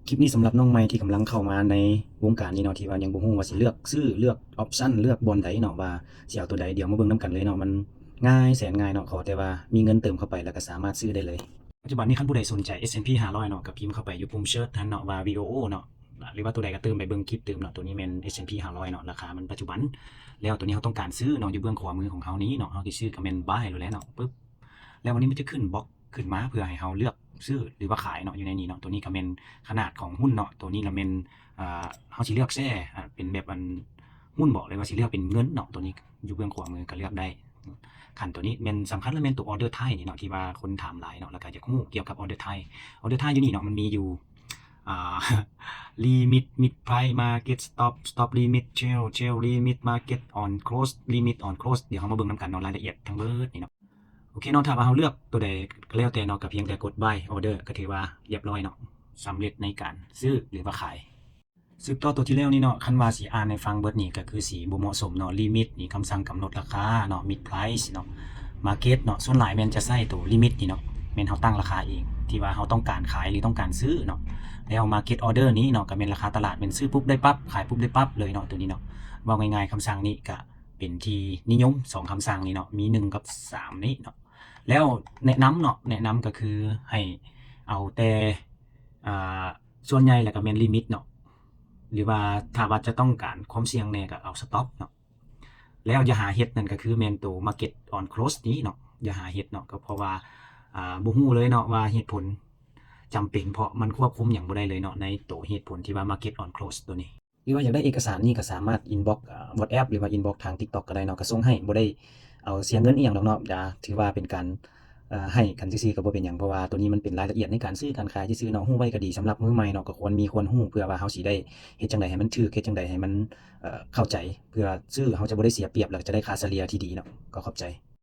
ຄລິບນີ້ສຳລັບນ້ອງໃໝ່ທີ່ກຳລັງເຂົ້າມາໃນວົງການນີ້ເນາະ ທີ່ວ່າຍັງບໍ່ຮູ້ວ່າຊິເລືອກຊື້ ເລືອກ option ເລືອກບ່ອນໃດເນາະ ວ່າຊິເອົາໂຕໃດ. ດຽວມາເບິ່ງນຳກັນເລີຍເນາະ. ມັນງ່າຍແສນງ່າຍເນາະ ຂໍແຕ່ວ່າມີເງິນເຕີມເຂົ້າໄປ ແລ້ວກໍສາມາດຊື້ໄດ້ເລີຍ. ປັດຈຸບັນນີ້ຄັນຜູ້ໃດສົນໃຈ S&P ຫ້າຮ້ອຍເນາະ ກໍພິມເຂົ້າໄປຢູ່ປຸ່ມ search ຫັ້ນເນາະ ວ່າ V O O ເນາະ ຫຼືວ່າໂຕໃດກໍຕື່ມໄປເບິ່ງຄລິບຕື່ມເນາະ. ໂຕນີ້ແມ່ນ S&P ຫ້າຮ້ອຍເນາະ ລາຄາມັນປັດຈຸບັນ. ແລ້ວໂຕນີ້ເຮົາຕ້ອງການຊື້ເນາະ ຢູ່ເບື້ອງຂວາມືຂອງເຮົານີ້ເນາະ ເຮົາຊິຊື້ກໍແມ່ນ buy ໂລດແຫຼະເນາະ ປຶບ. ແລ້ວວັນນີ້ມັນຈະຂຶ້ນ box ຂຶ້ນມາເພື່ອໃຫ້ເຮົາເລືອກຊື້ ຫຼືວ່າຂາຍເນາະ ຢູ່ໃນນີ້ເນາະ. ໂຕນີ້ກໍແມ່ນຂະໜາດຂອງຫຸ້ນເນາະ ໂຕນີ້ລະແມ່ນ ອ່າ ເຮົາຊິເລືອກແຊ ອ່າ ເປັນແບບອັນຫຸ້ນບໍ ຫຼືວ່າຊິເລືອກເປັນເງິນເນາະ. ໂຕນີ້ຢູ່ເບື້ອງຂວາມືກໍເລືອກໄດ້. ຂັ້ນໂຕນີ້ແມ່ນສຳຄັນລະແມ່ນໂຕ order type ນີ້ເນາະ ທີ່ວ່າຄົນຖາມຫຼາຍເນາະ ແລ້ວກໍຢາກຮູ້ກ່ຽວກັບ order type. Order type ຢູ່ນີ້ເນາະ ມັນມີຢູ່ ອ່າ limit, mid price, market, stop, stop limit, tail, tail limit, market on close, limit on close. ດຽວເຮົາມາເບິ່ງນຳກັນເນາະ ລາຍລະອຽດທັງເບິດນີ້ເນາະ. ໂອເຄເນາະ ຖ້າວ່າເຮົາເລືອກໂຕໃດກໍແລ້ວແຕ່ເນາະ ກໍພຽງແຕ່ກົດ buy order ກໍຖືວ່າຮຽບຮ້ອຍເນາະ ສຳເລັດໃນການຊື້ ຫຼືວ່າຂາຍ. ສືບຕໍ່ໂຕທີ່ແລ້ວນີ້ເນາະ ຄັນວ່າຊິອ່ານໃຫ້ຟັງເບິດນີ້ກໍຄືຊິບໍ່ເໝາະສົມເນາະ. Limit ນີ້ຄຳສັ່ງກຳນົດລາຄາເນາະ mid price ເນາະ market ເນາະ ສ່ວນຫຼາຍແມ່ນຈະໃຊ້ໂຕ limit ນີ້ເນາະ ແມ່ນເຮົາຕັ້ງລາຄາເອງ ທີ່ວ່າເຮົາຕ້ອງການຂາຍ ຫຼືຕ້ອງການຊື້ເນາະ. ແລ້ວ market order ນີ້ເນາະ ກໍແມ່ນລາຄາຕະຫຼາດ ແມ່ນຊື້ປຸບໄດ້ປັບ ຂາຍປຸບໄດ້ປັບເລີຍເນາະ ໂຕນີ້ເນາະ. ເວົ້າງ່າຍໆ ຄຳສັ່ງນີ້ກໍເປັນທີ່ນິຍົມ ສອງຄຳສັ່ງນີ້ເນາະ ມີໜຶ່ງກັບສາມນີ້ເນາະ. ແລ້ວແນະນຳເນາະ ແນະນຳກໍຄືໃຫ້ເອົາແຕ່ ອ່າ ສ່ວນໃຫຍ່ແລ້ວກໍແມ່ນ limit ເນາະ ຫຼືວ່າຖ້າວ່າຈະຕ້ອງການຄວາມສ່ຽງແດ່ກໍເອົາ stop ເນາະ. ແລ້ວຢ່າຫາເຮັດນັ້ນກໍຄືແມ່ນໂຕ market on close ນີ້ເນາະ ຢ່າຫາເຮັດເນາະ ກໍເພາະວ່າ ອ່າ ບໍ່ຮູ້ເລີຍເນາະວ່າເຫດຜົນຈຳເປັນ ເພາະມັນຄວບຄຸມຫຍັງບໍ່ໄດ້ເລີຍເນາະ ໃນໂຕເຫດຜົນທີ່ວ່າ market on close ໂຕນີ້. ຫຼືວ່າຢາກໄດ້ເອກະສານນີ້ກໍສາມາດ inbox ອ່າ WhatsApp ຫຼືວ່າ inbox ທາງ TikTok ກໍໄດ້ເນາະ ກໍສົ່ງໃຫ້ ບໍ່ໄດ້ເອົາເສຍເງິນອີ່ຫຍັງດອກເນາະ. ຈະຖືວ່າເປັນການ ເອີ ໃຫ້ກັນຊື່ໆກໍບໍ່ເປັນຫຍັງ ເພາະວ່າໂຕນີ້ມັນເປັນລາຍລະອຽດໃນການຊື້ການຂາຍຊື່ໆເນາະ ຮູ້ໄວ້ກໍດີ. ສຳລັບມືໃໝ່ເນາະ ກໍຄວນມີຄວນຮູ້ ເພື່ອວ່າເຮົາຊິໄດ້ເຮັດຈັ່ງໃດໃຫ້ມັນຖືກ ເຮັດຈັ່ງໃດໃຫ້ມັນ ເອີ ເຂົ້າໃຈ ເພື່ອຊື້ເຮົາຈະບໍ່ໄດ້ເສຍປຽບ ແລ້ວກໍຈະໄດ້ຄ່າສະເລ່ຍທີ່ດີເນາະ. ກໍຂອບໃຈ.